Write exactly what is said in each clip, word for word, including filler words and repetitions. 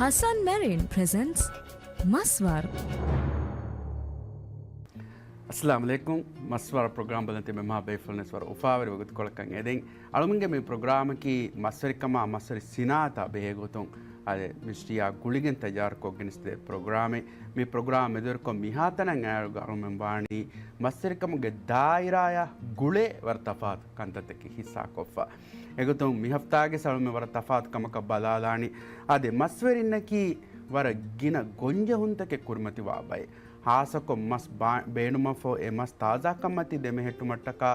ހަސަން މެރިން ޕްރެޒެންޓްސް މަސްވަރު. އައްސަލާމު ޢަލައިކުމް. މަސްވަރު ޕްރޮގްރާމް ބަލަން ތިބޭ މާ ބޭފުޅުން ވެސް ވަރަށް އުފާވެރި ވަގުތުކޮޅަކަށް އެދެން. އަޅުމެންގެ މި ޕްރޮގްރާމަކީ މަސްވެރިކަމާ މަސްވެރި ސިނާއަތާ ބެހޭ ގޮތުން އަދި މިނިސްޓްރީއާ ގުޅިގެން ތައްޔާރުކޮށްގެން އިސްދޭ ޕްރޮގްރާމެއް. މި ޕްރޮގްރާމް މެދުވެރިކޮށް މިހާތަނަށް އައިއިރުގަ އަޅުމެން ވާނީ މަސްވެރިކަމުގެ ދާއިރާއާ ގުޅޭ ވަރަށް ތަފާތު ކަންތައްތަކެއް ހިއްސާކޮށްފަ. އެގޮތުން މި ހަފްތާގެ އަޅުމެން ވަރަށް ތަފާތު ކަމަކަށް ބަލާލާނީ އަދި މަސްވެރިންނަކީ ވަރަށް ގިނަ ގޮންޖެހުންތަކެއް ކުރިމަތިވާ ބައެއް. ހާއްސަކޮށް މަސް ބާ-، ބޭނުމަށްފަހު އެ މަސް ތާޒާކަންމަތީ ދެމެހެއްޓުމަށްޓަކާ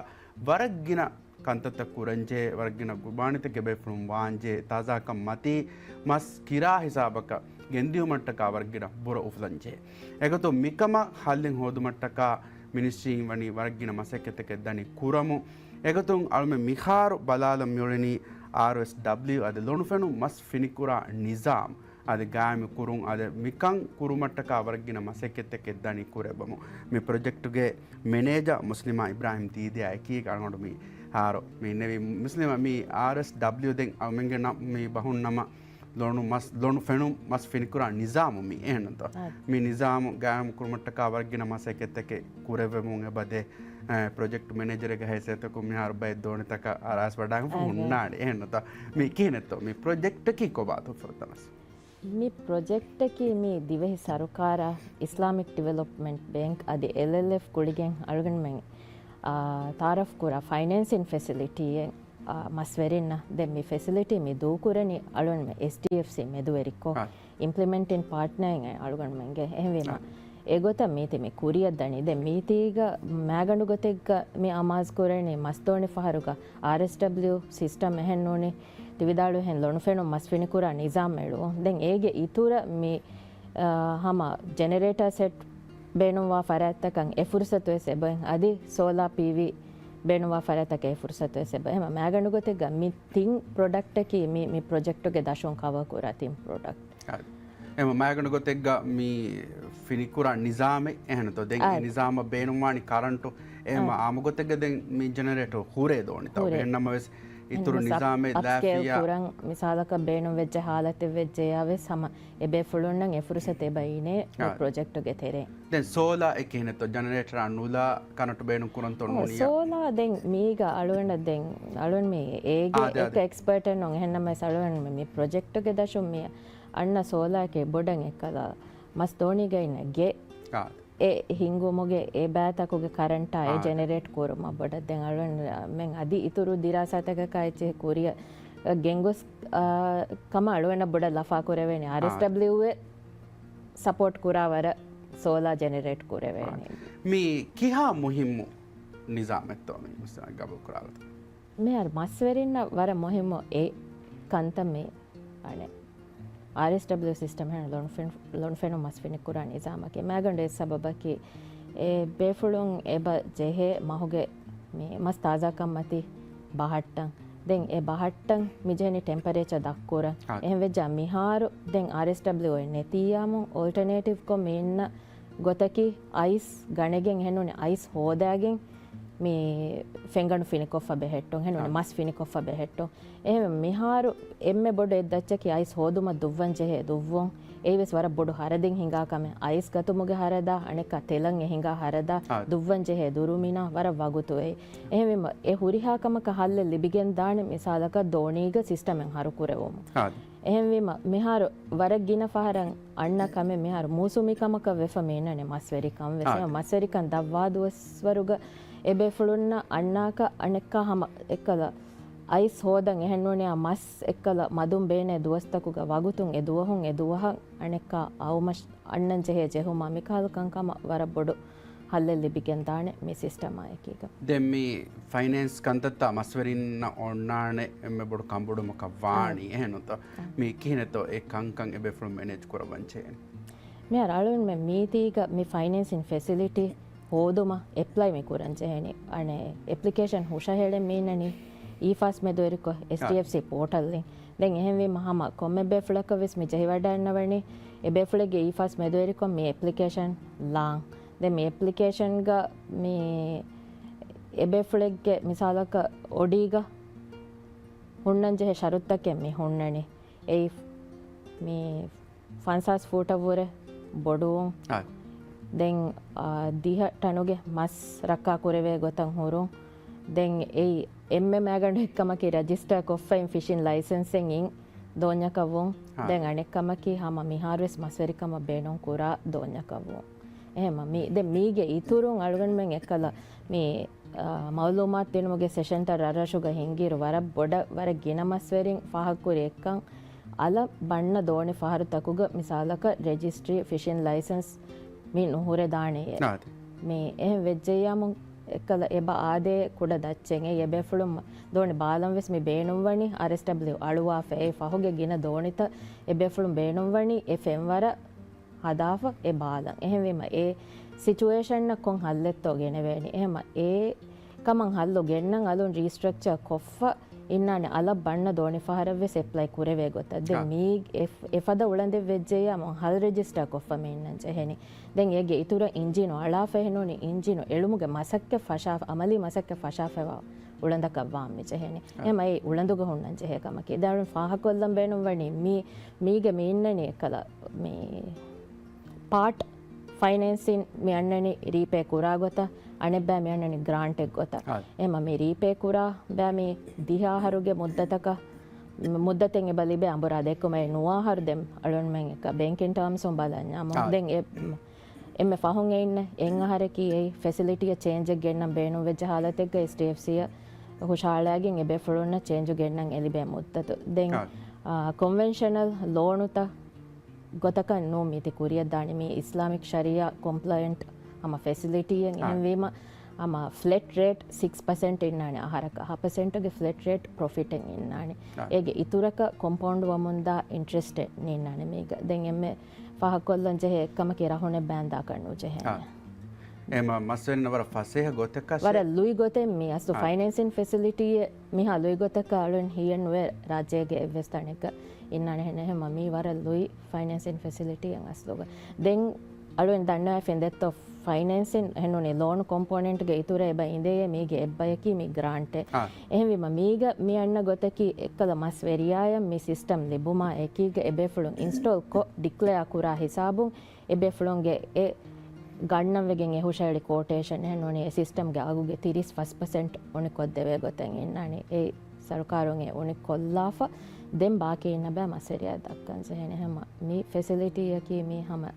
ވަރަށް ގިނަ ކަންތައްތައް ކުރަންޖެހޭ، ވަރަށް ގިނަ ގުބާނިތަކެއް ބޭފުޅުން ވާންޖެހޭ، ތާޒާކަން މަތީ މަސް ކިރާ ހިސާބަކަށް ގެންދިއުމަށްޓަކާ ވަރަށް ގިނަ ބުރަ އުފުލަންޖެހޭ. އެގޮތުން މިކަމަށް ހައްލެއް ހޯދުމަށްޓަކާ މިނިސްޓްރީން ވަނީ ވަރަށް ގިނަ މަސައްކަތްތަކެއް ދަނީ ކުރަމުން. އެގޮތުން އަޅުމެން މިހާރު ބަލާލަން މިއުޅެނީ އާރްއެސްޑަބްލިއު އަދި ލޮނުފެނުން މަސް ފިނިކުރާ ނިޒާމް އަދި ގާއިމު ކުރުން އަދި މިކަން ކުރުމަށްޓަކާ ވަރަށް ގިނަ މަސައްކަތްތަކެއް ދަނީ ކުރެއްވަމުން. މި ޕްރޮޖެކްޓުގެ މެނޭޖަރ މުސްލިމާ އިބްރާހިމް ދީދިއާ އެކީގަ އަޅުގަނޑު މި ހާރު މި ނެވި މުސްލިމާ މި އާރްއެސްޑަބްލިއު ދެން އަޅުމެންގެ ނަ-، މި ބަހުން ނަމަ ލޮނު މަސް، ލޮނު ފެނުން މަސް ފިނިކުރާ ނިޒާމު މި އެހެންނުތޯ؟ އާ. މި ނިޒާމު ގާއިމު ކުރުމަށްޓަކާ ވަރަށް ގިނަ މަސައްކަތްތަކެއް ކުރެއްވެމުން އެބަދޭ، އެ، ޕްރޮޖެކްޓް މެނޭޖަރެއްގެ ހައިސިއްޔަތަކުން މިހާރު ބައެއް ދޯނިތަކަށް އަރާސް ވަޑާގެން އާ، ހުންނާނެ އެހެންނުތޯ؟ މި ކިހިނެއްތޯ؟ މި ޕްރޮޖެކްޓަކީ ކޮބާތޯ ފުރަތަމަސް؟ މި ޕްރޮޖެކްޓަކީ މި ދިވެހި ސަރުކާރާ، އިސްލާމިކް ޑިވެލޮޕްމަންޓް ބޭންކް އަދި އެލްއެލްއެފް ގުޅިގެން އަޅުގަނޑުމެން، އާ، ތައާރަފް ކުރާ ފައިނޭންސިން ފެސިލިޓީއެއް، އާ، މަސްވެރިންނަށް. ދެން މި ފެސިލިޓީ މި ދޫކުރަނީ އަޅުގަނޑުމެން އެސްޑީއެފްސީ މެދުވެރިކޮށް، އާ. އިމްޕްލިމެންޓިން ޕާޓްނަރއިން އަޅުގަނޑުމެންގެ. އެހެންވީމަ، އާ. އެގޮތަށް މީތި މި ކުރިއަށް ދަނީ. ދެން މީތީގަ މާގަނޑު ގޮތެއްގަ މި އަމާޒު ކުރަނީ މަސްދޯނި ފަހަރުގަ އާރްއެސްޑަބްލިއު ސިސްޓަމް އެހެން ނޫނީ. ތި ވިދާޅުވިހެން ލޮނުފެނުން މަސް ފިނިކުރާ ނިޒާމް އެޅުވުން. ދެން އޭގެ އިތުރަށް މި، އާ، ހަމަ ޖެނެރޭޓާ ސެޓް ބޭނުންވާ ފަރާތްތަކަށް އެ ފުރުސަތު ވެސް އެބައި، އަދި ސޯލާ ޕީވީ ބޭނުންވާ ފަރާތްތަކަށް އެ ފުރުސަތު ވެސް އެބައި. ހަމަ މާގަނޑު ގޮތެއްގަ މި ތިން ޕްރޮޑަކްޓަކީ މި، މި ޕްރޮޖެކްޓުގެ ދަށުން ކަވަރ ކުރާ ތިން ޕްރޮޑަކްޓް. އާ. އެމަ މާގަނޑު ގޮތެއްގަ މި ފިނިކުރާ ނިޒާމެއް އެހެންތޯ؟ ދެން އެ އާ. ނިޒާމަށް ބޭނުންވާނީ ކަރަންޓު. އެމަ އާ. އާމު ގޮތެއްގަ ދެން މި ޖެނެރޭޓަރު ހުރޭ ދޯނިތޯ؟ ހުރޭ. އެހެންނަމަވެސް އިތުރު އެހެން ސަބް-، ނިޒާމެއް އަޕްސްކޭލް ލާފިޔާ ކުރަން މިސާލަކަށް ބޭނުންވެއްޖެ ހާލަތެއް ވެއްޖެޔާ ވެސް ހަމަ އެބޭފުޅުންނަށް އެ ފުރުސަތު އެބައިނޭ މި އާ. ޕްރޮޖެކްޓުގެ ތެރޭ. ދެން ސޯލާ އެކިހެނެއްތޯ؟ ޖަނަރޭޓަރާ ނުލާ ކަރަންޓު ބޭނުން ކުރަންތޯ އޮ، ނޫނިޔާ؟ ސޯލާ ދެން މީގަ އަޅުގަނޑަށް ދެން އަޅުގަނޑު މި އޭގެ އާ، ދެ، އެކަ ދެ. އެކްސްޕަރޓެއް ނޫން. އެހެންނަމަވެސް އަޅުގަނޑު މި ޕްރޮޖެކްޓުގެ ދަށުން މި އަންނަ ސޯލާއެކޭ ބޮޑަށް އެއްކަލަ މަސް ދޯނީގައި އިންނަ ގެ އާ. އެ ހިންގުމުގެ އެ ބައިތަކުގެ ކަރަންޓާ އެ އާ. ޖެނެރޭޓް ކުރުމަށް ބޮޑަށް ދެން އަޅުގަނޑުމެން އަދި އިތުރު ދިރާސާތަކަކާ އެއްޗެއް ކުރިއަށް ގެންގޮސް، އާ، ކަމަށް އަޅުގަނޑަށް ބޮޑަށް ލަފާ ކުރެވޭނެ. އާ. އާރްއެސްޑަބްލިއުއެ ސަޕޯޓް ކުރާ ވަރަށް ސޯލާ ޖެނެރޭޓް ކުރެވޭނެ. އާ. މީ ކިހާ މުހިއްމު ނިޒާމެއްތޯ މި މުސްތަނަށް ގަބޫލު ކުރާލަތަ؟ މިހާރު މަސްވެރިންނަށް ވަރަށް މުހިއްމު އެ ކަންތައް މި އަނެއް އާރްއެސްޑަބްލިއު ސިސްޓަމް ހެން ލޮނުފެން-، ލޮނުފެނުން މަސް ފިނިކުރާ ނިޒާމަކީ. މާގަނޑު އެއް ސަބަބަކީ އެ ބޭފުޅުން އެބަ ޖެހޭ މަހުގެ މި މަސް ތާޒާކަންމަތީ ބަހައްޓަން. ދެން އެ ބަހައްޓަން މި ޖެހެނީ ޓެމްޕަރޭޗަރ ދަށްކުރަން. އާ. އެހެން ވެއްޖާ މިހާރު ދެން އާރްއެސްޑަބްލިއު ނެތިއްޔާމު އޯލްޓަނޭޓިވްކޮށް މި އިންނަ ގޮތަކީ އައިސް ގަނެގެން އެހެންނޫނީ އައިސް ހޯދާގެން މި ފެންގަނޑު ފިނިކޮށްފަ ބެހެއްޓުން. އެހެންނޫނީ އާ. މަސް ފިނިކޮށްފަ ބެހެއްޓުން. އެހެން މިހާރު އެންމެ ބޮޑު އެއްދައްޗަކީ އައިސް ހޯދުމަށް ދުއްވަން ޖެހޭ ދުއްވުން. އެއީވެސް ވަރަށް ބޮޑު ހަރަދެއް ހިނގާ ކަމެއް. އައިސް ގަތުމުގެ ހަރަދާ، އަނެއްކާ ތެލަށް އެ ހިނގާ ހަރަދާ، އާ. ދުއްވަން ޖެހޭ ދުރުމިނާ ވަރަށް ވަގުތު އެއީ. އެހެންވީމަ އެ ހުރިހާ ކަމަކަށް ހައްލެއް ލިބިގެން ދާނެ، މިސާލަކަށް ދޯނީގަ ސިސްޓަމެއް ހަރުކުރެވުމުން. އާ. އެހެންވީމަ މިހާރު ވަރަށް ގިނަ ފަހަރަށް އަންނަ ކަމެއް މިހާރު މޫސުމީ ކަމަކަށް ވެފަ މި އިންނަނީ މަސްވެރިކަން ވެސް. އާ. އެ މަސްވެރިކަން ދަށްވާ ދުވަސްވަރުގަ އެބޭފުޅުންނަށް އަންނާކަށް އަނެއްކާ ހަމަ އެއްކަލަ އައިސް ހޯދަން އެހެންނޫނިއްޔާ މަސް އެއްކަލަ މަދުން ބޭނޭ ދުވަސްތަކުގަ ވަގުތުން އެ ދުވަހުން އެ ދުވަހަށް އަނެއްކާ އައުމަށް އަންނަން ޖެހޭ ޖެހުމާ މިކަހަލަ ކަންކަމަށް ވަރަށް ބޮޑު ހައްލެއް ލިބިގެން ދާނެ މި ސިސްޓަމާ އެކީގަ. ދެން މި ފައިނޭންސް ކަންތައްތައް މަސްވެރިންނަށް އޮންނާނެ އެންމެ ބޮޑު ކަންބޮޑުވުމަކަށް ވާނީ. އާ. އެހެންނުތޯ؟ އާ. މި ކިހިނެއްތޯ އެ ކަންކަން އެބޭފުޅުން މެނޭޖް ކުރައްވަން ޖެހޭނެ؟ މިހާރު އަޅުގަނޑުމެން މީތީގަ މި ފައިނޭންސިން ފެސިލިޓީ ހޯދުމަށް އެޕްލައި މި ކުރަން ޖެހެނީ. އަނެއް އެޕްލިކޭޝަން ހުށަހެޅެން މި އިންނަނީ އީފާސް މެދުވެރިކޮށް އާ. އެސްޑީއެފްސީ ޕޯޓަލްއިން. ދެން އެހެންވީމަ ހަމަ ކޮންމެ ބޭފުޅަކަށް ވެސް މި ޖެހިވަޑައިންނަވަނީ އެ ބޭފުޅެއްގެ އީފާސް މެދުވެރިކޮށް މި އެޕްލިކޭޝަން ލާން. ދެން މި އެޕްލިކޭޝަންގަ މި އެ ބޭފުޅެއްގެ މިސާލަކަށް އޮޑީގަ ހުންނަން ޖެހޭ ޝަރުތުތަކެއް މި ހުންނަނީ. އެއީ މި ފަންސާސް ފޫޓަށްވުރެ ބޮޑުވުން. އާ. ދެން، އާ، ދިހަ ޓަނުގެ މަސް ރައްކާ ކުރެވޭ ގޮތަށް ހުރުން. ދެން އެއީ އެންމެ މައިގަނޑު އެއްކަމަކީ ރަޖިސްޓާ ކޮށްފައިން ފިޝިން ލައިސަންސެއް އިން ދޯންޏަކަށް ވުން. އާ. ދެން އަނެއްކަމަކީ ހަމަ މިހާރުވެސް މަސްވެރިކަމަށް ބޭނުން ކުރާ ދޯންޏަކަށް ވުން. އެހެމަ މި، ދެން މީގެ އިތުރުން އަޅުގަނޑުމެން އެއްކަލަ މި، އާ، މައުލޫމާތު ދިނުމުގެ ސެޝަންތައް ރަށްރަށުގަ ހިންގިއިރު ވަރަށް ބޮޑަށް، ވަރަށް ގިނަ މަސްވެރިން ފާހަގަކުރި އެއްކަން އަލަށް ބަންނަ ދޯނި ފަހަރުތަކުގަ މިސާލަކަށް ރެޖިސްޓްރީ، ފިޝިން ލައިސަންސް މި ނުހުރެދާނެޔޭ. އާދެ. މި އެހެން ވެއްޖެއްޔާމު އެއްކަލަ އެބަ އާދޭ ކުޑަ ދައްޗެއް އެ އެބޭފުޅުން ދޯނި ބާލަން ވެސް މި ބޭނުންވަނީ އާރްއެސްޑަބްލިއު އަޅުވާފަ އެ ފަހުގެ ގިނަ ދޯނިތައް އެބޭފުޅުން ބޭނުންވަނީ އެ ފެންވަރަށް ހަދާފަ އެ ބާލަން. އެހެންވީމަ އެ ސިޗުއޭޝަންއަށް ކޮން ހައްލެއްތޯ ގެނެވޭނީ. އެހެމަ އެ ކަމަށް ހައްލު ގެންނަން އަލުން ރީސްޓްރަކްޗާ ކޮށްފަ އިންނާނެ އަލަށް ބަންނަ ދޯނި ފަހަރަށް ވެސް އެޕްލައި ކުރެވޭ ގޮތަށް. ދެން އާ. މީ އެ، އެފަދަ އުޅަނދެއް ވެއްޖެއްޔާ މު ހަލް ރެޖިސްޓާ ކޮށްފަ މި އިންނަން ޖެހެނީ. ދެން އޭގެ އިތުރަށް އިންޖީނު އަޅާފަ އެހެނޫނީ އިންޖީނު އެޅުމުގެ މަސައްކަތް ފަށާ، އަމަލީ މަސައްކަތް ފަށާފައިވާ އުޅަނދަކަށް ވާން މި ޖެހެނީ. އާ. އެހެމަ އެ އުޅަނދުގަ ހުންނަން ޖެހޭ ކަމަކީ. ދެން އަޅުން ފާހަގަކޮށްލަން ބޭނުންވަނީ މީ، މީގެ މި އިންނަނީ އެކަލަ މި ޕާޓް ފައިނޭންސިން މި އަންނަނީ ރީޕޭ ކުރާ ގޮތަށް، އަނެއްބައި މި އަންނަނީ ގްރާންޓެއް ގޮތަށް. އާ. އެހެމަ މި ރީޕޭ ކުރާ ބައި މި ދިހަ އަހަރުގެ މުއްދަތަކަށް، މުއްދަތެއް އެބަ ލިބޭ އަނބުރާ ދެއްކުމަށް ނުވަ އަހަރު ދެން އަޅުންމެން އެކަ ބޭންކިން ޓާމްސް އުނބަލަންޏާމު. އާ. ދެން އެ އެންމެ ފަހުން އެ އިންނަ އެއް އަހަރަކީ އެއީ ފެސިލިޓީއަށް ޗޭންޖެއް ގެންނަން ބޭނުންވެއްޖެ ހާލަތެއްގަ އެސްޑީއެފްސީއަށް ހުށަހަޅައިގެން އެބޭފުޅުންނަށް ޗޭންޖު ގެންނަން އެ ލިބޭ މުއްދަތު. ދެން، އާ. އާ، ކޮންވެންޝަނަލް ލޯނުތައް ގޮތަކަށް ނޫން މީތި ކުރިއަށްދާނީ. މީ އިސްލާމިކް ޝަރީއާ ކޮމްޕްލައިންޓް ހަމަ ފެސިލިޓީއެއް. އާ. އެހެންވީމަ ހަމަ ފްލެޓް ރޭޓް ސިކްސް ޕަސެންޓް އިންނާނެ އަހަރަކަށް. ހަ ޕަސެންޓްގެ ފްލެޓް ރޭޓް ޕްރޮފިޓެއް އިންނާނެ. އާ. އޭގެ އިތުރަކަށް ކޮމްޕައުންޑް ވަމުންދާ އިންޓްރެސްޓެއް ނީންނާނެ މީގަ. ދެން އެންމެ ފާހަގަކޮށްލަން ޖެހޭ އެއްކަމަކީ ރަހުނެއް ބާންދާކަށް ނުޖެހޭނެ. އާ. އެމަ މަސްވެރިންނަށް ވަރަށް ފަސޭހަ ގޮތަކަށް ވަރަށް ލުއި ގޮތެއް މި އަސްލު އާ. ފައިނޭންސިން ފެސިލިޓީއެއް މިހާ ލުއި ގޮތަކަށް އަޅުން ހިޔެއްނުވޭ ރާއްޖޭގެ އެއްވެސް ތަނެއްގަ އިންނާނެ. ހެނެހެމަ މީ ވަރަށް ލުއި ފައިނޭންސިން ފެސިލިޓީއެއް އަސްލުގަ. ދެން އަޅުން ދަންނަވައިފިން ދެއްތޯ ފައިނޭންސިން ހެނުނީ ލޯނު ކޮމްޕޯނެންޓްގެ އިތުރަށް އެބަ އިނދެޔޭ މީގެ އެއްބަޔަކީ މި ގްރާންޓެއް. އާ. އެހެންވީމަ މީގަ މި އަންނަ ގޮތަކީ އެއްކަލަ މަސް ވެރިޔާޔަށް މި ސިސްޓަމް ލިބުމާ އެކީގަ އެބޭފުޅުން އިންސްޓޯލް ކޮށް ޑިކްލެއާ ކުރާ ހިސާބުން އެބޭފުޅުންގެ އެ ގަންނަން ވެގެން އެ ހުށަހެޅި ކޯޓޭޝަން އެހެން ނޫނީ އެ ސިސްޓަމްގެ އަގުގެ ތިރީސް ފަސް ޕަސެންޓް އުނިކޮށްދެވޭ ގޮތެއް އިންނާނީ. އެ ސަރުކާރުން އެ އުނިކޮށްލާފަ ދެން ބާކީ އިންނަ ބައި މަސްވެރިޔާ ދައްކަން ޖެހޭނެ. ހަމަ މި ފެސިލިޓީއަކީ މީ ހަމަ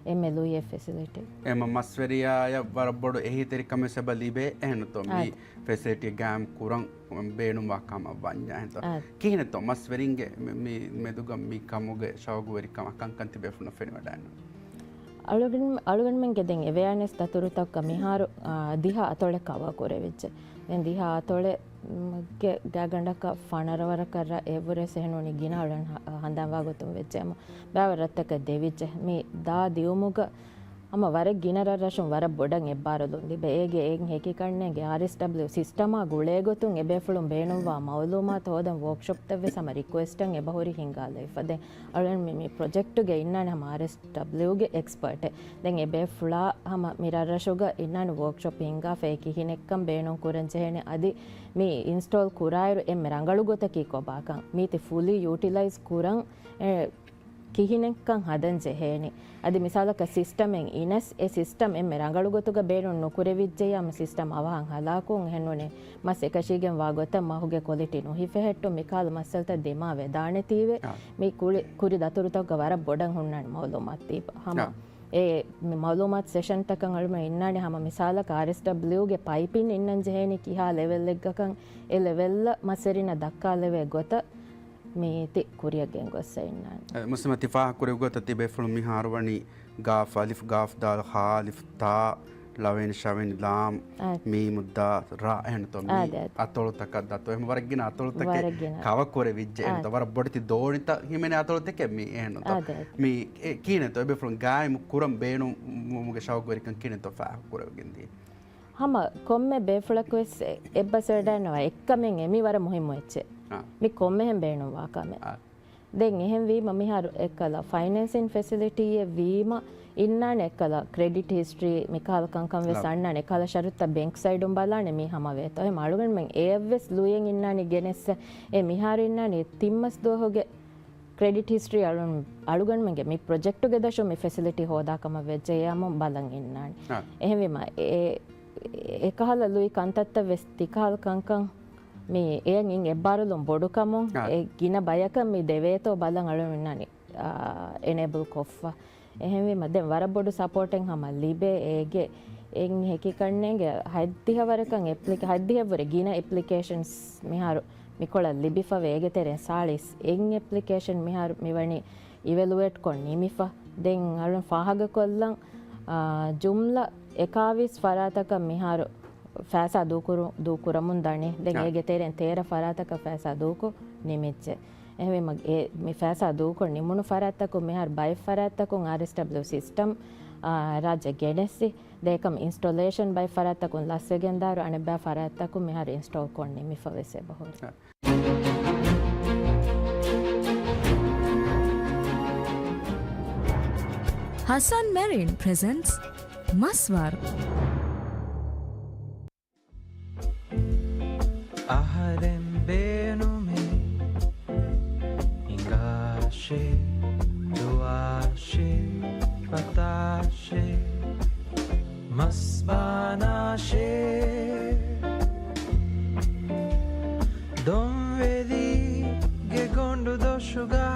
އެންމެ ލުއި އެއް ފެސިލިޓީ. އެމަ މަސްވެރިޔާޔަށް ވަރަށް ބޮޑު އެހީތެރިކަމެއް ސެބަ ލިބޭ އެހެންތޯ މި އާ. ފެސިލިޓީ ގާއިމް ކުރަން ބޭނުންވާ ކަމަށް ވަންޏާ އެހެންތޯ. އާ. ކިހިނެއްތޯ މަސްވެރިންގެ މި، މި މެދުގަ މި ކަމުގެ ޝައުގުވެރިކަމާ ކަންކަން ތިބޭފުޅުންނަށް ފެނިވަޑައިންނަ؟ އަޅުގަނޑު، އަޅުގަނޑުމެންގެ ދެން އެވެއާނެސް ދަތުރުތަކަށް މިހާރު، އާ، ދިހަ އަތޮޅެއް ކަވާ ކުރެވިއްޖެ. ދެން ދިހަ އަތޮޅެއް، މް، ގެ ގާގަނޑަކަށް ފަނަރަ ވަރަކަށް ރަށް އެއްވުރެސް އެހެނުނީ ގިނަ އަޅުން ހަ-، ހަނދާންވާ ގޮތުން ވެއްޖެ. އަމަ ބައިވަރު ރަށްތަކަށް ދެވިއްޖެ. މި ދާ ދިއުމުގަ ހަމަ ވަރަށް ގިނަ ރަށްރަށުން ވަރަށް ބޮޑަށް އެއްބާރުލުން ލިބޭ. އޭގެ އެއް ހެކިކަންނޭނގެ އާރްއެސްޑަބްލިއު ސިސްޓަމާ ގުޅޭގޮތުން އެބޭފުޅުން ބޭނުންވާ މައުލޫމާތު ހޯދަން ވޯކްޝޮޕްތައްވެސް ހަމަ ރިކުއެސްޓަށް އެބަހުރި ހިންގާލައިފަ. ދެން އަޅުން މި، މި ޕްރޮޖެކްޓުގެ އިންނާނެ ހަމަ އާރްއެސްޑަބްލިއުގެ އެކްސްޕަރޓެއް. ދެން އެބޭފުޅާ ހަމަ މި ރަށްރަށުގަ އިންނާނެ ވޯކްޝޮޕް ހިންގާފަ އެ ކިހިނެއްކަން ބޭނުން ކުރަން ޖެހޭނެ. އަދި މި އިންސްޓޯލް ކުރާއިރު އެންމެ ރަނގަޅު ގޮތަކީ ކޮބާކަން މީތި ފުލީ ޔޫޓިލައިޒް ކުރަން އެ، ކިހިނެއްކަން ހަދަން ޖެހޭނެ. އަދި މިސާލަކަށް ސިސްޓަމެއް އިނަސް، އެ ސިސްޓަމް އެންމެ ރަނގަޅު ގޮތުގަ ބޭނުން ނުކުރެވިއްޖެޔާމު ސިސްޓަމް އަވަހަށް ހަލާކުވުން އެހެންނޫނީ މަސް އެކަށީގެން ވާ ގޮތަށް މަހުގެ ކޮލިޓީ ނުހިފެހެއްޓުން މިކާލު މައްސަލަތައް ދިމާވެދާނެތީވެ. އާ. މި ކުޅި، ކުރި ދަތުރުތަކުގަ ވަރަށް ބޮޑަށް ހުންނާނެ މައުލޫމާތު ދީފަ. ހަމަ އާ. އެ މި މައުލޫމާތު ސެޝަންތަކަށް އަޅުމެ އިންނާނެ ހަމަ މިސާލަކަށް އާރްއެސްޑަބްލިއުގެ ޕައިޕިން އިންނަން ޖެހޭނީ ކިހާ ލެވެލްއެއްގަކަން އެ ލެވެލްއަށް މަސްވެރިންނަށް ދައްކާލެވޭ ގޮތަށް މީތި ކުރިއަށް ގެންގޮސް އިންނާނެ. އެ، މުސްލިމާ ތި ފާހަގަކުރެއްވި ގޮތަށް ތިބޭފުޅުން މިހާރު ވަނީ ގާފް، އަލިފް ގާފް ދާލް ހާ އަލިފް ތާ، ޅަވައިން ޝަވައިން ލާމް، އާ. މީމު ދާ ރާ އެހެންތޯ މި އާދެ، އާދެ. އަތޮޅުތަކަށް ދަތޯ އެހެން ވަރަށް ގިނަ އަތޮޅުތަކެއް ވަރަށް ގިނަ. ކަވަ ކުރެވިއްޖެ އެހެންތޯ އާދެ. ވަރަށް ބޮޑެތި ދޯނިތައް ހިމެނޭ އަތޮޅުތަކެއް މީ އެހެންތޯ. އާދެ، އާދެ. މީ އެ ކިހިނެއްތޯ އެބޭފުޅުން ގާއިމު ކުރަން ބޭނުންވުމުގެ ޝައުގުވެރިކަން ކިހިނެއްތޯ ފާހަގަކުރެވިގެން ދީ؟ ހަމަ ކޮންމެ ބޭފުޅަކުވެސް އެއްބަސްވެވަޑައިންނަވާ އެއްކަމެއް އެ މީ ވަރަށް މުހިއްމު އެއްޗެއް. އާ. މި ކޮންމެހެން ބޭނުންވާ ކަމެއް. އާ. ދެން އެހެން ވީމަ މިހާރު އެއްކަލަ ފައިނޭންސިން ފެސިލިޓީއެއް ވީމަ އިންނާނެ އެއްކަލަ ކްރެޑިޓް ހިސްޓްރީ މިކާލަ ކަންކަން ވެސް އާ. އަންނާނެ އެކަލަ ޝަރުތައް ބެންކް ސައިޑުން ބަލާނެ މީ ހަމަވޭތޯ. އެހެން އަޅުގަނޑުމެން އެއަށްވެސް ލުޔެއް އިންނާނީ ގެނެއްސަ އެ މިހާރު އިންނާނީ ތިން މަސް ދުވަހުގެ ކްރެޑިޓް ހިސްޓްރީ އަޅުން، އަޅުގަނޑުމެންގެ މި ޕްރޮޖެކްޓުގެ ދަށުން މި ފެސިލިޓީ ހޯދާ ކަމަށް ވެއްޖެ ޔާމު ބަލަން އިންނާނެ. އާ. އެހެންވީމަ، އެ، އެކަހަލަ ލުއި ކަންތައްތައް ވެސް ތިކަހަލަ ކަންކަން މި އެއަށް އިން އެއްބާރުލުން ބޮޑުކަމުން އާ. އެ ގިނަ ބަޔަކަށް މި ދެވޭތޯ ބަލަން އަޅުން އިންނާނެ، އާ، އެނޭބަލް ކޮށްފަ. އެހެންވީމަ، ދެން ވަރަށް ބޮޑު ސަޕޯޓެއް ހަމަ ލިބޭ އޭގެ. އެއް ހެކިކަންނޭނގެ ހަތްދިހަ ވަރަކަށް އެޕްލިކ-، ހަތްދިހަ ވުރެ ގިނަ އެޕްލިކޭޝަންސް މިހާރު މިކޮޅަށް ލިބިފަވޭ. އޭގެ ތެރެއިން ސާޅީސް އެއް އެޕްލިކޭޝަން މިހާރު މިވަނީ އިވެލުއޭޓް ކޮށް ނިމިފަ. ދެން އަޅުން ފާހަގަކޮށްލަން، އާ، ޖުމްލަ އެކާވީސް ފަރާތަކަށް މިހާރު ފައިސާ ދޫކުރު-، ދޫކުރަމުން ދަނީ. ދެން އާ. އޭގެ ތެރެއިން ތޭރަ ފަރާތަކަށް ފައިސާ ދޫކޮށް ނިމިއްޖެ. އެހެންވީމަ، އެ މި ފައިސާ ދޫކޮށް ނިމުނު ފަރާތްތަކުން މިހާރު ބައެއް ފަރާތްތަކުން އާރްއެސްޑަބްލިއު ސިސްޓަމް، އާ، ރާއްޖެ ގެނެސްސި. ދޭކަމް އިންސްޓޮލޭޝަން ބައެއް ފަރާތްތަކުން ލަސްވެގެންދާއިރު އަނެއްބައި ފަރާތްތަކުން މިހާރު އިންސްޓޯލް ކޮށް ނިމިފަ ވެސް އެބަހުރި. ހަސަން މެރިން ޕްރެޒެންޓްސް މަސްވަރު. އަހަރެން ބޭނުމޭ ހިނގާށޭ، ދުވާށޭ، ފަތާށޭ، މަސްބާނާށޭ. ދޮންވެލީގެ ގޮނޑު ދޮށުގަ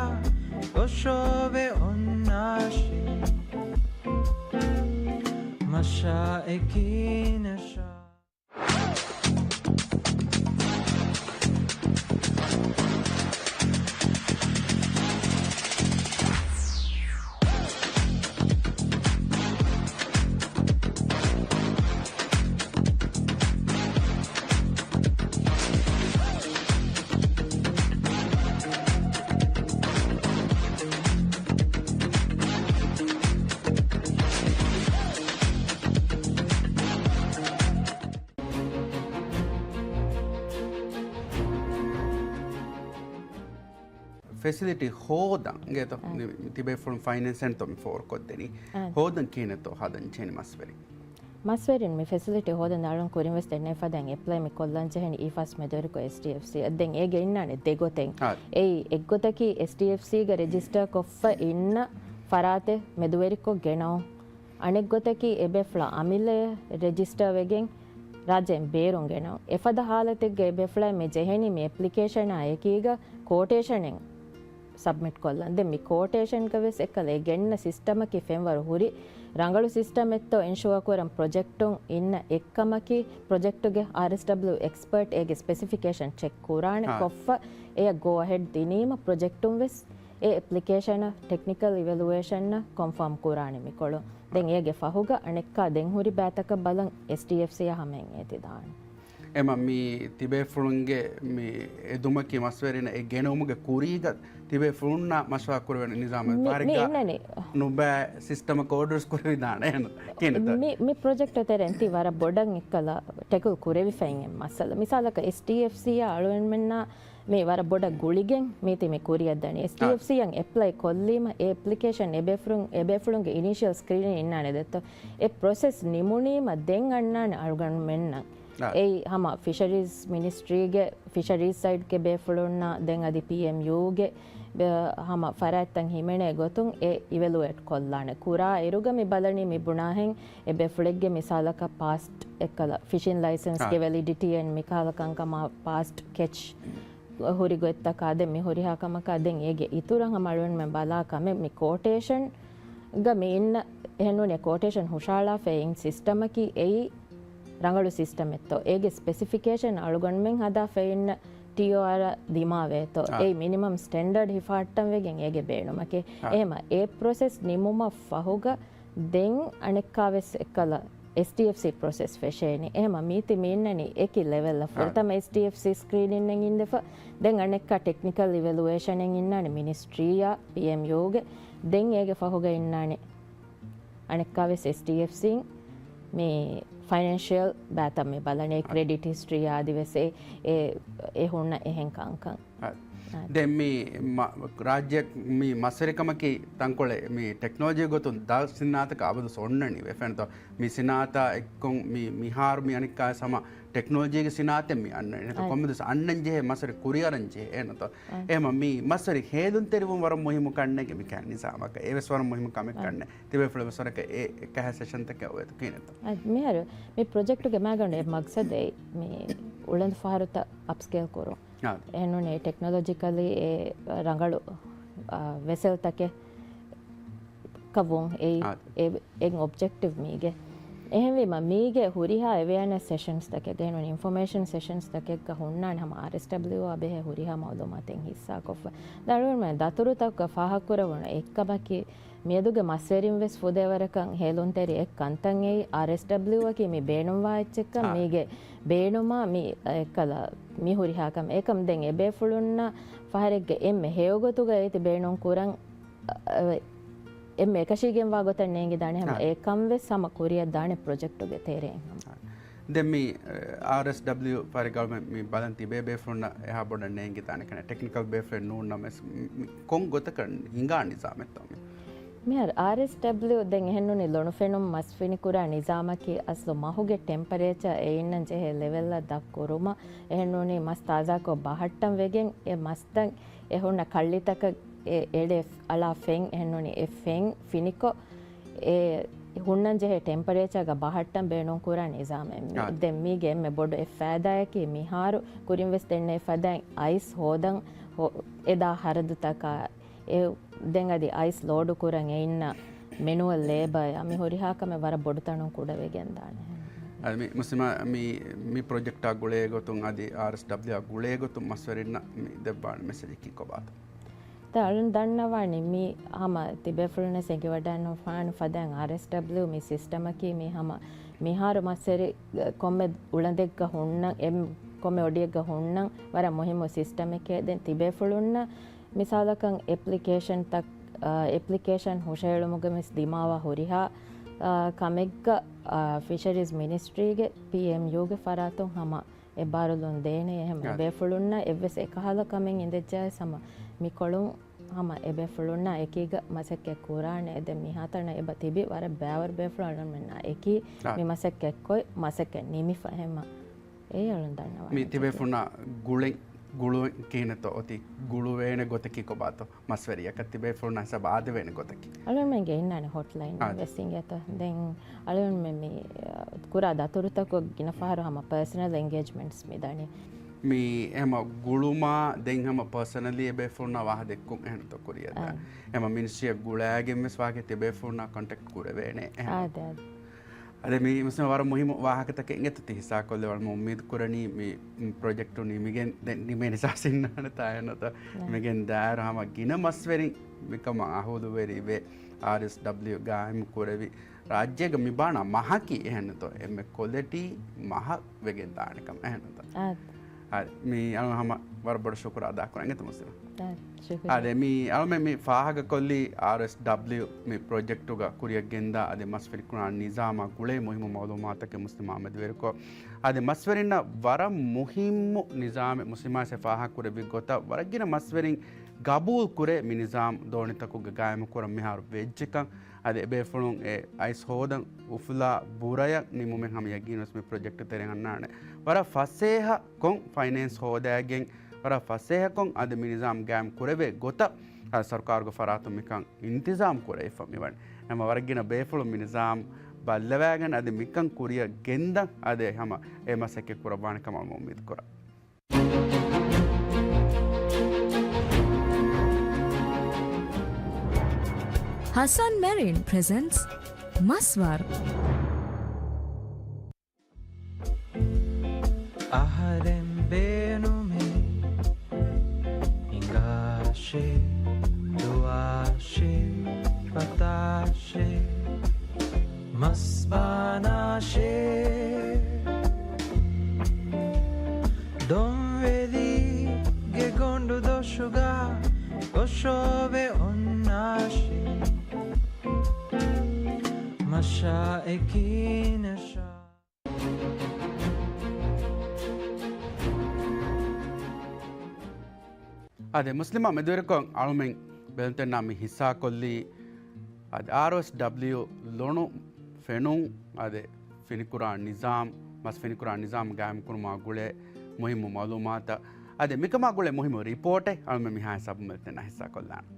ގޮށޯވެ އޮންނާށޭ. މަށާ އެކީ ނަށާ. ފެސިލިޓީ ހޯދަން ގޭތޯ؟ އާ. ތިބޭފުޅުން ފައިނޭންސެންތޯ މި ފޯރުކޮށްދެނީ؟ އާ. ހޯދަން ކިހިނެއްތޯ ހަދަން ޖެހެނީ މަސްވެރިން؟ މަސްވެރިން މި ފެސިލިޓީ ހޯދަން އަޅުން ކުރިން ވެސް ދެންނެވިފަދައިން އެޕްލައި މި ކޮށްލަން ޖެހެނީ އީފާސް މެދުވެރިކޮށް އެސްޑީއެފްސީ އަށް. ދެން އޭގެ އިންނާނެ ދެ ގޮތެއް. އާ. އެއީ އެއްގޮތަކީ އެސްޑީއެފްސީގަ ރެޖިސްޓަރ ކޮށްފަ އިންނަ ފަރާތެއް މެދުވެރިކޮށް ގެނައުން. އަނެއްގޮތަކީ އެބޭފުޅާ އަމިއްލަޔަށް ރެޖިސްޓާ ވެގެން ރާއްޖޭން ބޭރުން ގެނައުން. އެފަދަ ހާލަތެއްގަ އެބޭފުޅާ މި ޖެހެނީ މި އެޕްލިކޭޝަނާ އެކީގަ ކޯޓޭޝަނެއް ސަބްމިޓް ކޮށްލަން. ދެން މި ކޯޓޭޝަންގަ ވެސް އެއްކަލަ އެ ގެންނަ ސިސްޓަމަކީ ފެންވަރު ހުރި ރަނގަޅު ސިސްޓަމެއްތޯ އެންޝުއާ ކުރަން ޕްރޮޖެކްޓުން އިންނަ އެއްކަމަކީ، ޕްރޮޖެކްޓުގެ އާރްއެސްޑަބްލިއު އެކްސްޕަރޓް އޭގެ ސްޕެސިފިކޭޝަން ޗެކް ކުރާނެ އާ. ކޮށްފަ އެޔަށް ގޯ އަހެޑް ދިނީމަ ޕްރޮޖެކްޓުން ވެސް އެ އެޕްލިކޭޝަނަށް ޓެކްނިކަލް އިވެލުއޭޝަނަށް ކޮންފާމް ކުރާނެ މިކޮޅުން. ދެން އޭގެ ފަހުގަ އަނެއްކާ ދެން ހުރި ބައިތަކަށް ބަލަން އެސްޑީއެފްސީއަށް ހަމައިން އޭތި ދާނެ. އެމަ މި ތިބޭފުޅުންގެ މި އެދުމަކީ މަސްވެރިން އެ ގެނުމުގެ ކުރީގަ ތިބޭފުޅުންނާ މަޝްވާ ކުރެވެން ނިޒާމެއް މި، ބާރެއްގަ މި އިންނަނީ. ނުބައި ސިސްޓަމަކަށް އޯޑަރސް ކުރެވިދާނެ ކިހިނެއްތަ؟ މި، މި ޕްރޮޖެކްޓު ތެރެއިން ތި ވަރަށް ބޮޑަށް އެއްކަލަ ޓެކުލް ކުރެވިފައި އިން މައްސަލަ. މިސާލަކަށް އެސްޑީއެފްސީއާ އަޅުގަނޑުމެންނާ މި ވަރަށް ބޮޑަށް ގުޅިގެން މީތި މި ކުރިއަށް ދަނީ. އެސްޑީއެފްސީއަށް އެޕްލައި ކޮށްލީމަ، އެ އެޕްލިކޭޝަން އެބޭފުޅުން، އެބޭފުޅުންގެ އިނީޝިއަލް ސްކްރީނިން އިންނާނެ ދެއްތޯ؟ އެ ޕްރޮސެސް ނިމުނީމަ ދެން އަންނާނެ އަޅުގަނޑުމެންނަށް. އާ. އެއީ ހަމަ ފިޝަރީޒް މިނިސްޓްރީގެ، ފިޝަރީޒް ސައިޑްގެ ބޭފުޅުންނާ ދެން އަދި ޕީއެމްޔޫގެ ބެ-، ހަމަ ފަރާތްތައް ހިމެނޭ ގޮތުން އެ އިވެލުއޭޓް ކޮށްލާނެ. ކުރާ އިރުގަ މި ބަލަނީ މި ބުނާހެން އެބޭފުޅެއްގެ މިސާލަކަށް ޕާސްޓް އެއްކަލަ ފިޝިން ލައިސަންސްގެ އާ. ވެލިޑިޓީއެއް މިކަހަލަ ކަންކަމާ ޕާސްޓް ކެޗް ހުރި ގޮތްތަކާ ދެން މި ހުރިހާ ކަމަކާ ދެން އޭގެ އިތުރަށް ހަމަ އަޅުގަނޑުމެން ބަލާ ކަމެއް މި ކޯޓޭޝަންގަ މި އިންނަ އެހެންނޫނީ ކޯޓޭޝަން ހުށަހަޅާފައި އިން ސިސްޓަމަކީ އެއީ ރަނގަޅު ސިސްޓަމެއްތޯ؟ އޭގެ ސްޕެސިފިކޭޝަން އަޅުގަނޑުމެން ހަދާފައި އިންނަ ޓީއޯއާރަށް ދިމާވޭތޯ؟ އާ. އެއީ މިނިމަމް ސްޓެންޑަޑް ހިފަހައްޓަން ވެގެން އޭގެ ބޭނުމަކީ. އާ. އެހެމަ އެ ޕްރޮސެސް ނިމުމަށް ފަހުގަ ދެން އަނެއްކާވެސް އެއްކަލަ އެސްޑީއެފްސީ ޕްރޮސެސް ފެށޭނީ. އެހެމަ މީތި މި އިންނަނީ އެކި ލެވެލްއަށް. އާ. ފުރަތަމަ އެސްޑީއެފްސީ ސްކްރީނިންއެއް އިންދެފަ، ދެން އަނެއްކާ ޓެކްނިކަލް އިވެލުއޭޝަނެއް އިންނާނެ މިނިސްޓްރީއާ ޕީއެމްޔޫގެ. ދެން އޭގެ ފަހުގަ އިންނާނެ އަނެއްކާވެސް އެސްޑީއެފްސީން މި ފައިނޭންޝިއަލް ބައިތައް މި ބަލަނީ، އަ، ކްރެޑިޓް ހިސްޓްރީ އާދިވެސް އެ، އެ، އެ ހުންނަ އެހެން ކަންކަން. އަ، ދެން މި މަ-، ރާއްޖެ މި މަސްވެރިކަމަކީ ތަންކޮޅެއް މި ޓެކްނޮލޮޖީ ގޮތުން ދާ ސިނާއަތަކަށް އަބަދު އޮންނަނީ ވެފެންތޯ. މި ސިނާއަތާ އެއްކޮން މި މިހާރު މި އަނެއްކާ ހަމަ ޓެކްނޮލޮޖީގެ ސިނާއަތެއް މި އަންނަނީ. އަދި ކޮންމެ ދުވަސް އަންނަން ޖެހޭ މަސްވެރި ކުރިއަރަން ޖެހޭ ނަތޯ. އެހެމަ މި މަސްވެރި ހޭލުންތެރިވުން ވަރަށް މުހިއްމު ކަންނޭނގެ މި ކަން ނިޒާމަކަށް. އެވެސް ވަރަށް މުހިއްމު ކަމެއް ކަންނޭ. ތިބޭފުޅުން ވެސް ވަރަކަށް އެ އެކަހަ ސެޝަންތަކެއް އޮވޭތޯ ކިހިނެއްތޯ. އަދި މިހާރު މި ޕްރޮޖެކްޓުގެ މައިގަނޑު އެއް މަގްސަދެއް މި އުޅަނދު ފަހަރުތައް އަޕްސްކޭލް ކުރުން. އާ. އެހެންނޫނީ ޓެކްނޮލޮޖިކަލީ އެ ރަނގަޅު، އާ، ވެސެލްތަކެއް ކަވުން އެއީ އާ. އެ، އެއް އޮބްޖެކްޓިވް މީގެ. އެހެންވީމަ މީގެ ހުރިހާ އެވެއާނެސް ސެޝަންސްތަކެއް، އެހެންނޫނީ އިންފޮމޭޝަން ސެޝަންސްތަކެއްގަ ހުންނާނެ ހަމަ އާރްއެސްޑަބްލިއުއާ ބެހޭ ހުރިހާ މައުލޫމާތެއް ހިއްސާކޮށްފަ. ދަރުވަރުމެން ދަތުރުތަކުގަ ފާހަގަކުރެވުނު އެއްކަމަކީ، މިއަދުގެ މަސްވެރިން ވެސް ފުދޭވަރަކަށް ހޭލުންތެރި އެއް ކަންތައް އެއީ އާރްއެސްޑަބްލިއުއަކީ މި ބޭނުންވާ އެއްޗެއްކަން އާ. މީގެ ބޭނުމާ މި އެއްކަލަ މި ހުރިހާ ކަމެއް. އެކަމް ދެން އެބޭފުޅުންނަށް ފަހަރެއްގެ އެންމެ ހެޔޮގޮތުގައި ތި ބޭނުން ކުރަން، އަ، އެންމެ އެކަށީގެންވާ ގޮތަށް ނޭނގިދާނެ ހަމަ އާ. އެކަން ވެސް ހަމަ ކުރިއަށް ދާނެ ޕްރޮޖެކްޓުގެ ތެރެއިން ހަމަ. ދެން މި، އާރްއެސްޑަބްލިއު ފަރިގަޅުމެން މި ބަލަން ތިބޭ ބޭފުޅުންނަށް އެހާ ބޮޑަށް ނޭނގިދާނެ ކަނެ ޓެކްނިކަލް ބޭފުޅެއް ނޫން ނަމަވެސް މި، މި ކޮން ގޮތަކަށް ހިނގާ ނިޒާމެއްތޯ މި؟ މިހާރު އާރްއެސްޑަބްލިއު ދެން އެހެންނޫނީ ލޮނުފެނުން މަސް ފިނިކުރާ ނިޒާމަކީ އަސްލު މަހުގެ ޓެމްޕަރޭޗާ އެ އިންނަން ޖެހޭ ލެވެލްއަށް ދަށް ކުރުމަށް އެހެންނޫނީ މަސް ތާޒާކޮށް ބަހައްޓަން ވެގެން އެ މަސްތައް އެ ހުންނަ ކައްޅިތަކަށް އެ އެޅޭ އަޅާ ފެން އެހެންނޫނީ އެ ފެން ފިނިކޮށް އެ ހުންނަން ޖެހޭ ޓެމްޕަރޭޗާގަ ބަހައްޓަން ބޭނުން ކުރާ ނިޒާމެއް މި. އާ. ދެން މީގެ އެންމެ ބޮޑު އެއް ފައިދާއަކީ މިހާރު ކުރިން ވެސް ދެންނެވި ފަދައިން އައިސް ހޯދަން ހޯ-، އެދާ ހަރަދުތަކާ އެ ދެން އަދި އައިސް ލޯޑު ކުރަން އެ އިންނަ މެނުއަލް ލޭބައާ މި ހުރިހާ ކަމެއް ވަރަށް ބޮޑު ތަނުން ކުޑަވެގެން ދާނެ. އަދި މި މުސްލިމާ މި، މި ޕްރޮޖެކްޓާ ގުޅޭ ގޮތުން އަދި އާރްއެސްޑަބްލިއުއާ ގުޅޭ ގޮތުން މަސްވެރިންނަށް މި ދެއްވާނެ މެސެޖަކީ ކޮބާތޯ؟ ދެން އަޅުން ދަންނަވާނީ މި ހަމަ ތިބޭފުޅުންނަށް އެނގިވަޑައިނުވާނެ ފަދައިން އާރްއެސްޑަބްލިއު މި ސިސްޓަމަކީ މި ހަމަ މިހާރު މަސްވެރި ކޮންމެ އުޅަނދެއްގަ ހުންނަ، އެ ކޮންމެ އޮޑިއެއްގަ ހުންނަ ވަރަށް މުހިއްމު ސިސްޓަމެކޭ. ދެން ތިބޭފުޅުންނަށް މިސާލަކަށް އެޕްލިކޭޝަންތައް، އާ، އެޕްލިކޭޝަން ހުށަހެޅުމުގެ މިސް ދިމާވާ ހުރިހާ، އާ، ކަމެއްގަ، އާ، ފިޝަރީޒް މިނިސްޓްރީގެ ޕީއެމްޔޫގެ ފަރާތުން ހަމަ އެއްބާރުލުން ދޭނެ. އެހެން އާ. އެބޭފުޅުންނަށް އެއްވެސް އެކަހަލަ ކަމެއް އިނދެއްޖާވެސް ހަމަ މިކޮޅުން ހަމަ އެބޭފުޅުންނާ އެކީގަ މަސައްކަތް ކުރާނެ. ދެން މިހާތަނަށް އެބަ ތިބި ވަރަށް ބައިވަރު ބޭފުޅުން އަޅުމެންނާ އެކީ އާ. މި މަސައްކަތް ކޮށް މަސައްކަތް ނިމިފަ އެހެންމަ. އެއީ އަޅުން ދަންނަވާ މި ތިބޭފުޅުންނާ ގުޅެން، ގުޅުވެން ކިހިނެއްތޯ އޮތީ ގުޅުވޭނެ ގޮތަކީ ކޮބާތޯ؟ މަސްވެރިޔަކަށް ތިބޭފުޅުންނާ ހިސާބަށް އާދެވޭނެ ގޮތަކީ؟ އަޅުމެންގެ އިންނާނެ ހޮޓްލައިން އާ. ވެސް އިނގޭތޯ. ދެން އަޅުމެން މި، މި، ކުރާ ދަތުރުތަކު ގިނަ ފަހަރު ހަމަ ޕާސަނަލް އެންގޭޖްމަންޓްސް މި ދަނީ. މި ހަމަ ގުޅުމާ ދެން ހަމަ ޕާސަނަލީ އެބޭފުޅުންނާ ވާހަ ދެއްކުން އެހެންތޯ ކުރިއަށް ދާ. އާ. ހަމަ މިނިސްޓްރީއަށް ގުޅާގެން ވެސް ވާހަކަ ތިބޭފުޅުންނާ ކޮންޓެކްޓް ކުރެވޭނެ. އެހެން. އާދެ، އާދެ. އަދި މި މުސްލިމް ވަރަށް މުހިއްމު ވާހަކަތަކެއް އިނގޭތޯ ތި ހިއްސާކޮށްލެވުނު. އުއްމީދު ކުރަނީ މި ޕްރޮޖެކްޓު ނިމިގެން، ދެން ނިމޭ ނިސާސް އިންނާނެތާ އެހެންނުތަ؟ ނަ. ނިމިގެން ދާއިރު ހަމަ ގިނަ މަސްވެރިން މިކަމަށް އަހުލުވެރިވެ، އާރްއެސްޑަބްލިއު ގާއިމް ކުރެވި، ރާއްޖޭގަ މި ބާނާ މަހަކީ އެހެންނުތޯ؟ އެންމެ ކޮލެޓީ މަހަށް ވެގެން ދާނެ ކަމަށް އެހެންނުތޯ؟ އާ. އާ، މި އަޅު ހަމަ ވަރަށް ބޮޑަށް ޝުކުރު އަދާ ކުރަން އެނގޭތޯ މުސްލިމް؟ އާ، ޝުކުރިއްޔާ. އާދެ، މި އަޅުމެން މި ފާހަގަކޮށްލީ އާރްއެސްޑަބްލިއު މި ޕްރޮޖެކްޓުގަ ކުރިއަށް ގެންދާ އަދި މަސް ފިނިކުރާ ނިޒާމާ ގުޅޭ މުހިއްމު މައުލޫމާތަކެއް މުސްލިމް އާމަދުވެރިކޮށް، އަދި މަސްވެރިންނަށް ވަރަށް މުހިއްމު ނިޒާމެއް މުސްލިމް އާއިލާ ފާހަގަކުރެއްވި ގޮތަށް ވަރަށް ގިނަ މަސްވެރިން ގަބޫލު ކުރޭ މި ނިޒާމް ދޯނިތަކުގެ ގާއިމުކުރަން މިހާރު ވެއްޖެކަން، އަދި އެބޭފުޅުން އެ އައިސް ހޯދަން އުފުލާ ބުރަޔަށް ނިމުމެއް ހަމަ ޔަގީންވެސް މި ޕްރޮޖެކްޓު ތެރެއިން އަންނާނެ. ވަރަށް ފަސޭހަ ކޮން ފައިނޭންސް ހޯދާގެން، ވަރަށް ފަސޭހަކޮން އަދި މި ނިޒާމް ގާއިމް ކުރެވޭ ގޮތަށް އަދި ސަރުކާރުގެ ފަރާތުން މިކަން އިންތިޒާމް ކުރެވިފަ މިވަނީ. ހަމަ ވަރަށް ގިނަ ބޭފުޅުން މި ނިޒާމް ބައްލަވާގެން އަދި މިކަން ކުރިއަށް ގެންދަން އަދި ހަމަ އެ މަސައްކަތް ކުރައްވާނެ ކަމަށް އުއްމީދު ކުރަން. ހަސަން މެރިން ޕްރެޒެންޓްސް މަސްވާރު. އަހަރެން ބޭނުމޭ ހިނގާށޭ، ދުވާށޭ، ފަތާށޭ، މަސްބާނާށޭ. ދޮންވެލީގެ ގޮނޑު ދޮށުގަ ގޮށޯވެ އޮންނާށޭ، މަށާއެކީ ނަށާ. އާދެ، މުސްލިމާ މެދުވެރިކޮށް އަޅުމެން ބެލުންތެންނާ މި ހިއްސާކޮށްލީ، އާދެ، އާރްއޯއެސްޑަބްލިޔު ލޮނު ފެނުން، އާދެ، ފިނިކުރާ ނިޒާމް، މަސް ފިނިކުރާ ނިޒާމް ގާއިމްކުރުމާ ގުޅޭ މުހިއްމު މައުލޫމާތަށް، އާދެ، މިކަމާ ގުޅޭ މުހިއްމު ރިޕޯޓެއް އަޅުމެން މިހާ ހިސާބުން ބެލުންތެންނާ ހިއްސާކޮށްލާނަން.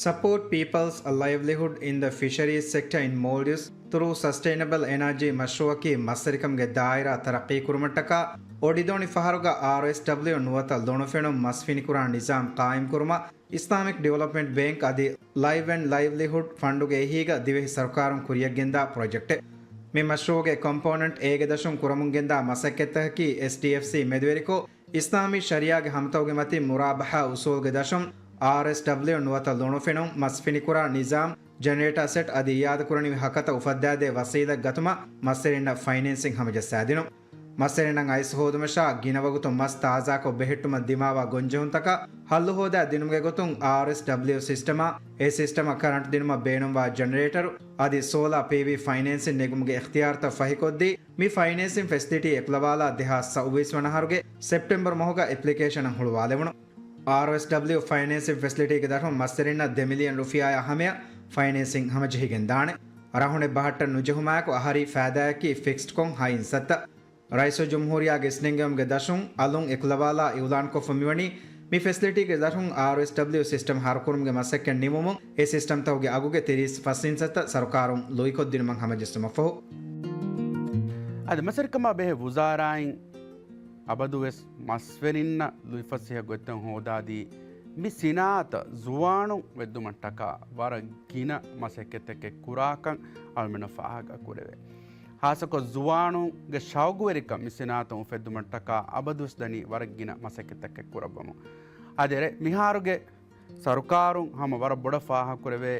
Support people's livelihood in the fisheries sector in Maldives through sustainable energy މަޝްރޫއަކީ މަސްވެރިކަމުގެ ދާއިރާ ތަރައްޤީކުރުމަށްޓަކާ އޮޑިދޯނި ފަހަރުގަ އާރްއޯއެސްޑަބްލިޔު ނުވަތަ ލޮނުފެނުން މަސް ފިނިކުރާ ނިޒާމް ޤާއިމްކުރުމަށް އިސްލާމިކް ޑިވެލޮޕްމަންޓް ބޭންކް އަދި ލައިވް އެންޑް ލައިވްލިހުޑް ފަންޑުގެ އެހީގަ ދިވެހި ސަރުކާރުން ކުރިއަށްގެންދާ ޕްރޮޖެކްޓެއް. މި މަޝްރޫއުގެ ކޮމްޕޯނެންޓް އޭގެ ދަށުން ކުރަމުންގެންދާ މަސައްކަތްތަކަކީ އެސްޑީއެފްސީ މެދުވެރިކޮށް، އިސްލާމީ ޝަރީއާގެ ހަމަތައުގެ މަތިން މުރާބަހާ އުސޫލުގެ ދަށުން އާރްއެސްޑަބްލިޔު ނުވަތަ ލޮނުފެނުން މަސް ފިނިކުރާ ނިޒާމް، ޖެނެރޭޓާ ސެޓް އަދި އިއާދަކުރަނިވި ހަކަތަ އުފައްދާދޭ ވަސީލަތް ގަތުމަށް މަސްވެރިންނަށް ފައިނޭންސިން ހަމަޖައްސާދިނުން. މަސްވެރިންނަށް އައިސް ހޯދުމަށާ ގިނަ ވަގުތު މަސް ތާޒާކޮށް ބެހެއްޓުމަށް ދިމާވާ ގޮންޖެހުންތަކަށް ހައްލު ހޯދާ ދިނުމުގެ ގޮތުން އާރްއެސްޑަބްލިޔު ސިސްޓަމާ އެ ސިސްޓަމަށް ކަރަންޓް ދިނުމަށް ބޭނުންވާ ޖެނެރޭޓަރު އަދި ސޯލާ ޕީވީ ފައިނޭންސިން ނެގުމުގެ އިޚްތިޔާރުތައް ފަހިކޮށްދީ، މި ފައިނޭންސިން ފެސިލިޓީ އެކުލަވާލާ ދެހާސް ސައުވީސް ވަނަ އަހަރުގެ ސެޕްޓެމްބަރު މަހުގަ އެޕްލިކޭޝަނަށް ހުޅުވާލެވުނު. އާރްއޯއެސްޑަބްލިޔު ފައިނޭންސިން ފެސިލިޓީގެ ދަށުން މަސްވެރިންނަށް ދެ މިލިއަން ރުފިޔާއާ ހަމަޔަށް ފައިނޭންސިން ހަމަޖެހިގެންދާނެ. ރަހުނެއް ބަހައްޓަން ނުޖެހުމާއެކު އަހަރީ ފައިދާއަކީ ފިކްސްޑްކޮށް ހައިން ސައްތަ. ރައީސުލްޖުމްހޫރިއްޔާގެ އިސްނެންގެވުމުގެ ދަށުން އަލުން އެކުލަވާލާ އިއުލާންކޮށްފަ މިވަނީ މި ފެސިލިޓީގެ ދަށުން އާރްއޯއެސްޑަބްލިޔު ސިސްޓަމް ހަރުކުރުމުގެ މަސައްކަތް ނިމުމުން އެ ސިސްޓަމްތަކުގެ އަގުގެ ތިރީސް ފަސް އިންސައްތަ ސަރުކާރުން ލުއިކޮށްދިނުމަށް ހަމަޖެއްސުމަށްފަހު. އަދި މަސްވެރިކަމާ ބެހޭ ވުޒާރާއިން އަބަދުވެސް މަސްވެރިންނަށް ލުއިފަސޭހަ ގޮތްތައް ހޯދާދީ، މި ސިނާއަތަށް ޒުވާނުން ވެއްދުމަށްޓަކާ ވަރަށް ގިނަ މަސައްކަތްތަކެއް ކުރާކަން އަޅުމެންނަށް ފާހަގަ ކުރެވޭ. ހާއްސަކޮށް ޒުވާނުންގެ ޝައުގުވެރިކަން މި ސިނާއަތަށް އުފެއްދުމަށްޓަކާ އަބަދުވެސް ދަނީ ވަރަށް ގިނަ މަސައްކަތްތަކެއް ކުރައްވަމުން. އާދެ، މިހާރުގެ ސަރުކާރުން ހަމަ ވަރަށް ބޮޑަށް ފާހަގަކުރެވޭ،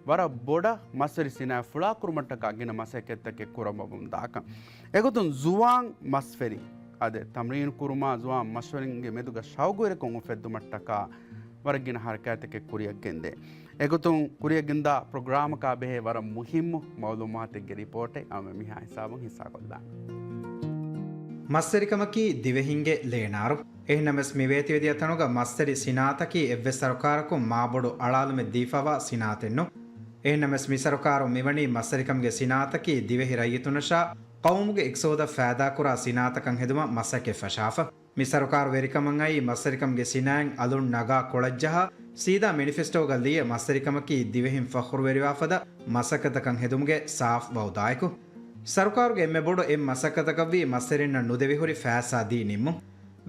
ވަރަށް ބޮޑަށް މަސްވެރި ސިނާއަތް ފުޅާކުރުމަށްޓަކާ ގިނަ މަސައްކަތްތަކެއް ކުރައްވަމުން ދާކަން. އެގޮތުން ޒުވާން މަސްވެރިން އާދެ، ތަމްރީނު ކުރުމާ ޒުވާން މަސްވެރިންގެ މެދުގަ ޝައުގުވެރިކަން އުފެއްދުމަށްޓަކާ ވަރަށް ގިނަ ހަރަކާތްތަކެއް ކުރިއަށްގެންދޭ. އެގޮތުން ކުރިއަށްގެންދާ ޕްރޮގްރާމަކާ ބެހޭ ވަރަށް މުހިއްމު މައުލޫމާތެއްގެ ރިޕޯޓެއް އަޅުމެން މިހާ ހިސާބުން ހިއްސާކޮށްލާނަން. މަސްވެރިކަމަކީ ދިވެހިންގެ ލޭނާރު. އެހެންނަމަވެސް މިވޭތުވެދިޔަ ތަނުގަ މަސްވެރި ސިނާއަތަކީ އެއްވެސް ސަރުކާރަކުން މާބޮޑު އަޅާލުމެއް ދީފަވާ ސިނާއަތެއްނު. އެހެންނަމަވެސް މި ސަރުކާރުން މިވަނީ މަސްވެރިކަމުގެ ސިނާއަތަކީ ދިވެހި ރައްޔިތުންނަށާ ޤައުމުގެ އިޤްތިޞާދަށް ފައިދާކުރާ ސިނާއަތަކަށް ހެދުމަށް މަސައްކަތް ފަށާފަ. މި ސަރުކާރު ވެރިކަމަށް އައީ މަސްވެރިކަމުގެ ސިނާއަތް އަލުން ނަގާ ކޮޅަށްޖަހާ، ސީދާ މެނިފެސްޓޯގަ ލިޔެ މަސްވެރިކަމަކީ ދިވެހިން ފަޚުރުވެރިވާފަދަ މަސައްކަތަކަށް ހެދުމުގެ ސާފް ވައުދާއެކު. ސަރުކާރުގެ އެންމެ ބޮޑު އެއް މަސައްކަތަކަށްވީ މަސްވެރިންނަށް ނުދެވިހުރި ފައިސާ ދީ ނިންމުން.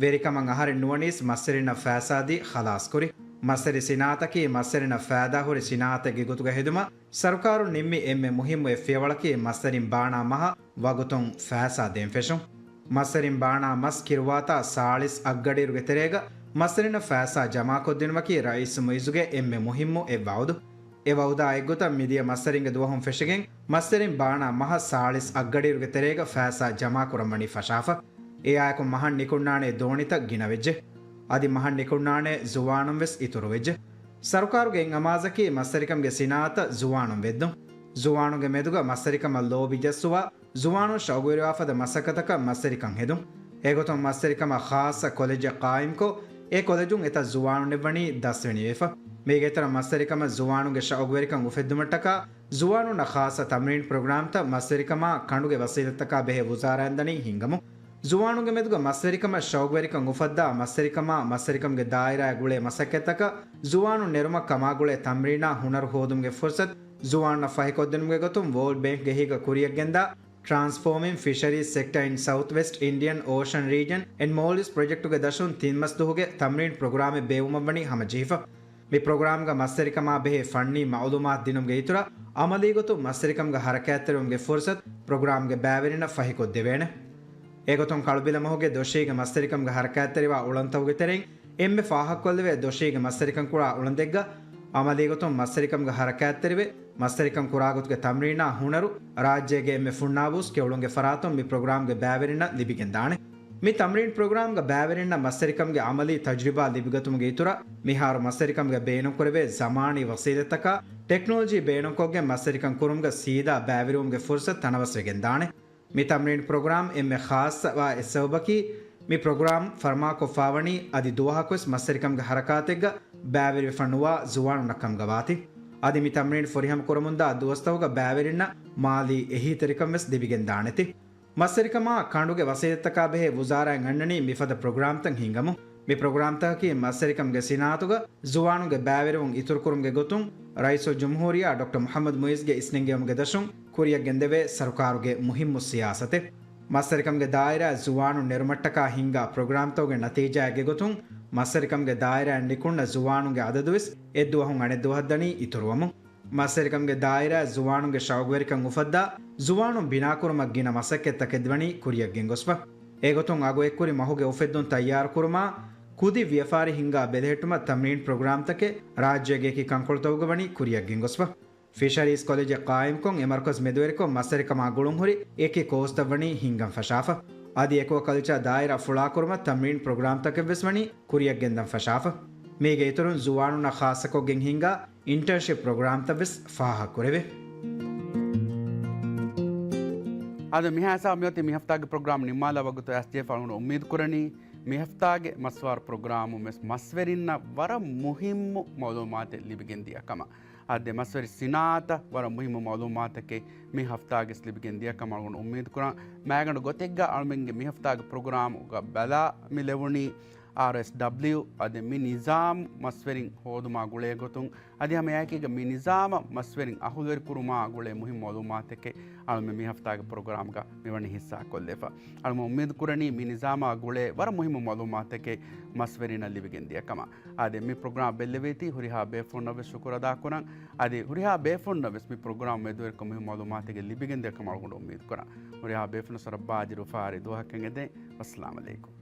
ވެރިކަމަށް އަހަރެއް ނުވަނީސް މަސްވެރިންނަށް ފައިސާ ދީ ޚަލާސްކުރި. މަސްވެރި ސިނާއަތަކީ މަސްވެރިންނަށް ފައިދާހުރި ސިނާއަތެއްގެ ގޮތުގަ ހެދުމަށް ސަރުކާރުން ނިންމި އެންމެ މުހިއްމު އެއް ފިޔަވަޅަކީ މަސްވެރިން ބާނާ މަހަށް ވަގުތުން ފައިސާ ދޭން ފެށުން. މަސްވެރިން ބާނާ މަސް ކިރުވާތާ ސާޅީސް އަށްގަޑިއިރުގެ ތެރޭގަ މަސްވެރިންނަށް ފައިސާ ޖަމާކޮށްދިނުމަކީ ރައީސް މުއިއްޒުގެ އެންމެ މުހިއްމު އެއް ވައުދު. އެ ވައުދާ އެއްގޮތަށް މިދިޔަ މަސްވެރިންގެ ދުވަހުން ފެށިގެން މަސްވެރިން ބާނާ މަހަށް ސާޅީސް އަށްގަޑިއިރުގެ ތެރޭގަ ފައިސާ ޖަމާކުރަން ވަނީ ފަށާފަ. އެއާއެކު މަހަށް ނިކުންނާނޭ ދޯނިތައް ގިނަވެއްޖެ. އަދި މަހަށް ނިކުންނާނޭ ޒުވާނުން ވެސް އިތުރުވެއްޖެ. ސަރުކާރުގެ އެއް އަމާޒަކީ މަސްވެރިކަމުގެ ސިނާއަތަށް ޒުވާނުން ވެއްދުން. ޒުވާނުންގެ މެދުގަ މަސްވެރިކަމަށް ލޯބި ޖައްސުވާ، ޒުވާނުން ޝައުގުވެރިވާފަދަ މަސައްކަތަކަށް މަސްވެރިކަން ހެދުން. އެގޮތުން މަސްވެރިކަމަށް ޚާއްޞަ ކޮލެޖެއް ޤާއިމްކޮށް، އެ ކޮލެޖުން އެތައް ޒުވާނުންނެއްވަނީ ދަސްވެނިވެފަ. މީގެ އިތުރަށް މަސްވެރިކަމަށް ޒުވާނުންގެ ޝައުގުވެރިކަން އުފެއްދުމަށްޓަކާ، ޒުވާނުންނަށް ޚާއްޞަ ތަމްރީން ޕްރޮގްރާމްތައް މަސްވެރިކަމާ ކަނޑުގެ ވަސީލަތްތަކާ ބެހޭ ވުޒާރާއިން ދަނީ ހިންގަމުން. ޒުވާނުންގެ މެދުގަ މަސްވެރިކަމަށް ޝައުގުވެރިކަން އުފައްދާ މަސްވެރިކަމާ މަސްވެރިކަމުގެ ދާއިރާއަށް ގުޅޭ މަސައްކަތްތަކަށް ޒުވާނުން ނެރުމަށް ކަމާގުޅޭ ތަމްރީނާ ހުނަރު ހޯދުމުގެ ފުރުސަތު ޒުވާނުންނަށް ފަހިކޮށްދިނުމުގެ ގޮތުން ވޯލްޑް ބޭންކްގެ އެހީގަ ކުރިއަށްގެންދާ Transforming Fisheries Sector in Southwest Indian Ocean Region and Maldives ޕްރޮޖެކްޓުގެ ދަށުން ތިން މަސް ދުވަހުގެ ތަމްރީން ޕްރޮގްރާމެއް ބޭއްވުމަށްވަނީ ހަމަޖެހިފަ. މި ޕްރޮގްރާމްގަ މަސްވެރިކަމާ ބެހޭ ފަންނީ މައުލޫމާތު ދިނުމުގެ އިތުރަށް، އަމަލީ ގޮތުން މަސްވެރިކަމުގަ ހަރަކާތްތެރިވުމުގެ ފުރުސަތު ޕްރޮގްރާމްގެ ބައިވެރިންނަށް ފަހިކޮށްދެވޭނެ. އެގޮތުން ކަޅުބިލަމަހުގެ ދޮށީގެ މަސްވެރިކަމުގަ ހަރަކާތްތެރިވާ އުޅަނދުތަކުގެ ތެރެއިން އެންމެ ފާހަގަކޮށްލެވޭ ދޮށީގެ މަސްވެރިކަން ކުރާ އުޅަނދެއްގަ އަމަލީގޮތުން މަސްވެރިކަމުގަ ހަރަކާތްތެރިވެ، މަސްވެރިކަން ކުރާގޮތުގެ ތަމްރީނާ ހުނަރު ރާއްޖޭގެ އެންމެ ފުންނާބުސް ކެޔޮޅުންގެ ފަރާތުން މި ޕްރޮގްރާމްގެ ބައިވެރިންނަށް ލިބިގެންދާނެ. މި ތަމްރީން ޕްރޮގްރާމްގަ ބައިވެރިންނަށް މަސްވެރިކަމުގެ އަމަލީ ތަޖުރިބާ ލިބިގަތުމުގެ އިތުރަށް، މިހާރު މަސްވެރިކަމުގަ ބޭނުންކުރެވޭ ޒަމާނީ ވަސީލަތްތަކާ ޓެކްނޮލޮޖީ ބޭނުންކޮށްގެން މަސްވެރިކަން ކުރުމުގަ ސީދާ ބައިވެރިވުމުގެ ފުރުސަތު ތަނަވަސްވެގެންދާނެ. މި ތަމްރީން ޕްރޮގްރާމް އެންމެ ޚާއްޞަވާ އެއް ސަބަބަކީ، މި ޕްރޮގްރާމް ފަރުމާކޮށްފާވަނީ އަދި ދުވަހަކުވެސް މަސްވެރިކަމުގެ ހަރަކާތެއްގަ ބައިވެރިވެފަ ނުވާ ޒުވާނުންނަށް ކަމުގަ ވާތީ. އަދި މި ތަމްރީން ފުރިހަމަ ކުރަމުންދާ ދުވަސްތަކުގަ ބައިވެރިންނަށް މާލީ އެހީތެރިކަން ވެސް ލިބިގެން ދާނެތީ. މަސްވެރިކަމާ ކަނޑުގެ ވަސީލަތްތަކާ ބެހޭ ވުޒާރާއިން އަންނަނީ މިފަދަ ޕްރޮގްރާމްތައް ހިންގަމުން. މި ޕްރޮގްރާމްތަކަކީ މަސްވެރިކަމުގެ ސިނާއަތުގަ ޒުވާނުންގެ ބައިވެރިވުން އިތުރުކުރުމުގެ ގޮތުން ރައީސުލްޖުމްހޫރިއްޔާ ޑޮކްޓަރ މުޙައްމަދު މުޢިއްޒުގެ އިސްނެންގެވުމުގެ ދަށުން ކުރިއަށް ގެންދެވޭ ސަރުކާރުގެ މުހިއްމު ސިޔާސަތެއް. މަސްވެރިކަމުގެ ދާއިރާއަށް ޒުވާނުން ނެރުމަށްޓަކާ ހިންގާ ޕްރޮގްރާމްތަކުގެ ނަތީޖާއެއްގެ ގޮތުން މަސްވެރިކަމުގެ ދާއިރާއިން ނިކުންނަ ޒުވާނުންގެ އަދަދުވެސް އެއްދުވަހުން އަނެއްދުވަހަށް ދަނީ އިތުރުވަމުން. މަސްވެރިކަމުގެ ދާއިރާއަށް ޒުވާނުންގެ ޝައުގުވެރިކަން އުފައްދާ، ޒުވާނުން ބިނާކުރުމަށް ގިނަ މަސައްކަތްތަކެއް ވަނީ ކުރިއަށް ގެންގޮސްފަ. އެގޮތުން އަގު އެއްކުރި މަހުގެ އުފެއްދުން ތައްޔާރުކުރުމާ، ކުދި ވިޔަފާރި ހިންގާ ބެލެހެއްޓުމަށް ތަމްރީން ޕްރޮގްރާމްތަކެއް ރާއްޖޭގެ އެކި ކަންކޮޅުތަކުގަ ވަނީ ކުރިއަށް ގެންގޮސްފަ. ފިޝަރީޒް ކޮލެޖެއް ޤާއިމްކޮށް، އެ މަރުކަޒު މެދުވެރިކޮށް، މަސްވެރިކަމާ ގުޅުންހުރި އެކި ކޯސްތައް ވަނީ ހިންގަން ފަށާފަ. އަދި އެކުއަކަލްޗާ ދާއިރާ ފުޅާކުރުމަށް ތަމްރީން ޕްރޮގްރާމްތަކެއް ވެސް ވަނީ ކުރިއަށް ގެންދަން ފަށާފަ. މީގެ އިތުރުން ޒުވާނުންނަށް ޚާއްޞަކޮށްގެން ހިންގާ އިންޓާންޝިޕް ޕްރޮގްރާމްތައް ވެސް ފާހަގަކުރެވޭ. އާދެ، މިހާ ހިސާބުން މިއޮތީ މި ހަފްތާގެ ޕްރޮގްރާމް ނިންމާލާ ވަގުތު އައިސްޖެހިފަ އަޅުގަނޑު އުއްމީދު ކުރަނީ، މި ހަފްތާގެ މަސްވާރު ޕްރޮގްރާމުން ވެސް މަސްވެރިންނަށް ވަރަށް މުހިއްމު މައުލޫމާތެއް ލިބިގެން ދިޔަ ކަމަށް. އާދެ، މަސްވެރި ސިނާއަތަށް ވަރަށް މުހިއްމު މައުލޫމާތަކެއް މި ހަފްތާގެ ވެސް ލިބިގެން ދިޔަ ކަމަށް އަޅުގަނޑު އުއްމީދު ކުރަން. މައިގަނޑު ގޮތެއްގަ އަޅުމެންގެ މި ހަފްތާގެ ޕްރޮގްރާމުގަ ބަލާ މި ލެވުނީ އާރްއެސްޑަބްލިޔު އަދި މި ނިޒާމް މަސްވެރިން ހޯދުމާ ގުޅޭ ގޮތުން، އަދި ހަމައެއާއެކީގަ މި ނިޒާމަށް މަސްވެރިން އަހުލުވެރިކުރުމާ ގުޅޭ މުހިއްމު މައުލޫމާތެކޭ އަޅުމެން މި ހަފްތާގެ ޕްރޮގްރާމްގަ މިވަނީ ހިއްސާ ކޮށްލެފަ. އަޅުމެން އުއްމީދު ކުރަނީ މި ނިޒާމާ ގުޅޭ ވަރަށް މުހިއްމު މައުލޫމާތެކޭ މަސްވެރިންނަށް ލިބިގެން ދިޔަ ކަމަށް. އާދެ، މި ޕްރޮގްރާމް ބެއްލެވޭތީ ހުރިހާ ބޭފުޅުންނަށް ވެސް ޝުކުރު އަދާކުރަން. އަދި ހުރިހާ ބޭފުޅުންނަށް ވެސް މި ޕްރޮގްރާމް މެދުވެރިކޮށް މި މައުލޫމާތެއް ލިބިގެން ދިޔަ ކަމަށް އަޅުގަނޑު އުއްމީދު ކުރަން. ހުރިހާ ބޭފުޅުން ވަރަށް ބާއްޖަވެރި އުފާވެރި ދުވަހަކަށް އެދެން. ވައްސަލާމް އަލައިކުމް.